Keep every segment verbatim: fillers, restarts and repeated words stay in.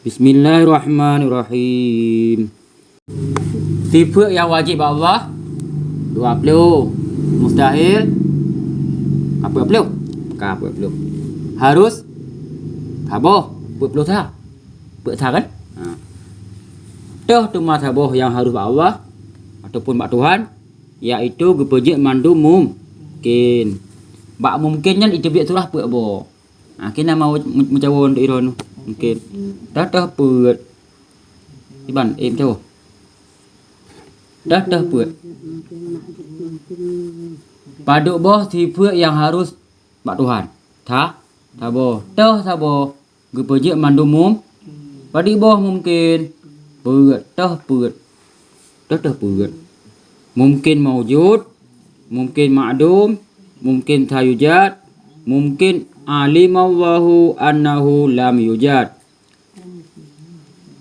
Bismillahirrahmanirrahim. Sifeuet nyang wajéb bak Allah, dua ploh. Mustahil, peuet ploh. Ka peuet ploh. Harus, saboh, peuet ploh sa. Peuet sa kan? Ha. Toh teuma saboh nyang harus bak Allah ataupun bak Tuhan, yaitu geupeujeuet mandum mungken. Bak mungken nyan iteubiet surah peuet boh. Ha, keunan mau meucawo untuk iron mungken. Dah, dah peuet. Iban, eh, meucawo. Dah, dah peuet. Padub boh sifeuet nyang harus bak Tuhan. Sa, saboh. Toh saboh. Geupeujeuet mandum mum-, padub boh mungken. Peuet, toh peuet. Toh, toh peuet. Mungken maujud, mungken ma'dum, mungken sayujad, mungken alimallahu annahu lam yujad.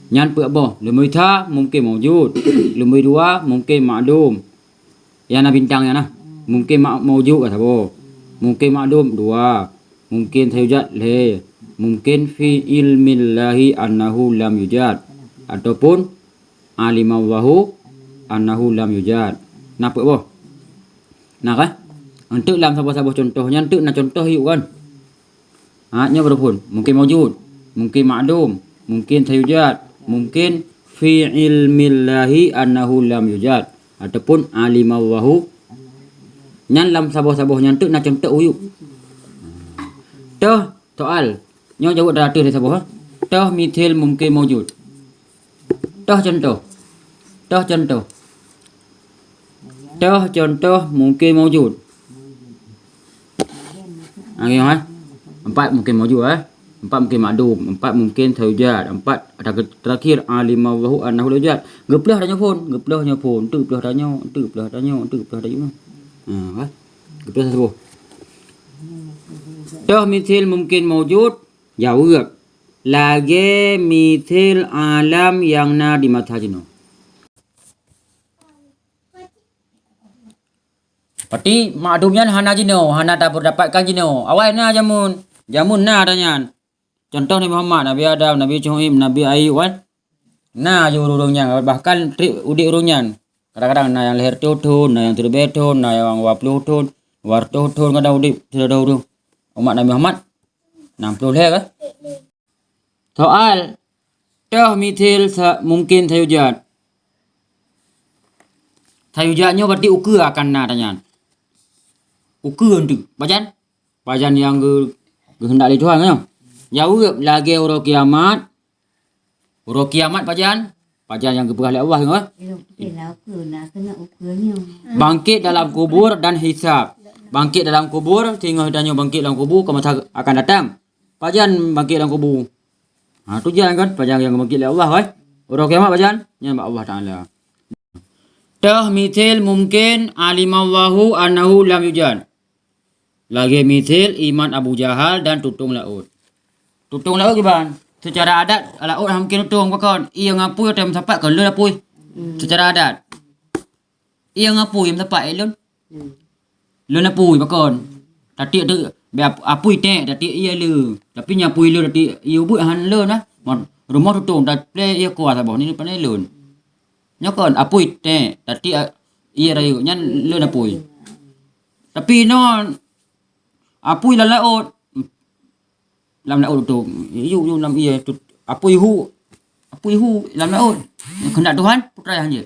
Nyan peuet boh. Leubeh sa mungken maujud, leubeh dua mungken ma'dum. Nyang na bintang nyan na. Mungken ma-, maujud ka saboh. Mungken ma'dum dua. Mungken sayujad lhèe. Mungken fi ilmillahi annahu lam yujad. Ataupun alimallahu annahu lam yujad. Na peuet boh? Na kan? Enteuk lam saboh-saboh contoh nyan, enteuk na contoh yuk kan? Ha, nyoe baru phon. Mungken maujud, mungken ma'dum, mungken sayujad, mungken fi ilmillahi annahu lam yujad, ataupun alimallahu. Nyan lam saboh-saboh nyan teuk na contoh uyup. Toh soal. Nyoe jaweueb dara ateueh lé saboh, ha? Toh mithil mungken maujud. Toh contoh. Toh contoh. Toh contoh mungken maujud. Ha, ngieng, ha? Empat mungken maujud, ha? Empat mungken ma'dum, empat mungken sayujad, empat terakhir alimallahu annahu la yujad. Geuplôh tanyoe phon, geuplôh nyoe phon, enteuk plôh tanyoe, enteuk plôh tanyoe, enteuk plôh tanyoe. Ha, ha? Geuplôh saboh. Toh mithil mungken maujud, jaweueb. Lagèe mithil alam nyang na di masa jinoe. Berarti ma'dum nyan hana jinoe, hana tapeudapatkan jinoe. Awai na jameun. Jameun na ata nyan. Contoh Nabi Muhammad, Nabi Adam, Nabi Syu'aib, Nabi Ayub kan. Na ju ureueng nyan, bahkan trép udép ureueng nyan. Kadang-kadang na nyang lhèe reutôh thôn, na nyang sireubèe thôn, na nyang dua ploh thôn, dua reutôh thôn kadang udép sidroe ureueng. Umat Nabi Muhammad nam ploh lhèe kan? Soal, toh mithil sa-, mungken sayujad. Sayujad nyoe berarti ukeue akan na ata nyan. Ukeue enteuk. Pajan? Pajan nyang geu-, geuheundak lé Tuhan nyoe. Jaweueb lagèe uroe kiamat. Uroe kiamat pajan? Pajan nyang geupeugah lé Allah nyoe. Bangkit dalam kubur dan hisab. Bangkit dalam kubur, singoh tanyoe bangkit dalam kubur, ka masa akan datang. Pajan bangkit lam kubu? Ha, tu jan kan, pajan nyang geubangkit lé Allah, kan? Uroe kiamat pajan? Nyan bak Allah Taala. Toh mithil mungken alimallahu annahu lam yujad. Lagèe mithil iman Abu Jahal dan tutong laôt. Tutong laôt kiban? Seucara adat, laôt hana mungken tutong, pakon? Ié ngon apui watèe meusapat kon lôn apui. Seucara adat. Ié ngon apui meusapat, eh, lôn. Lôn apui pakon. Tatiek tu, bèk ap-, apui tèk, tatiek ié le. Tapi nyan apui le, tatiek ié ubeut han lôn ah. Mon rumoh tutong, taplè ié kuah saboh ni pandai lôn. Nyoe kon apui tèk, tatiek, ah, ié rayeuk, nyan lôn apui. Tapi non apui lam laôt. Lam laôt tu, yuk, yuk lam ié tu, apui hu, apui hu lam laôt. Keuheundak Tuhan, putra han jeuet.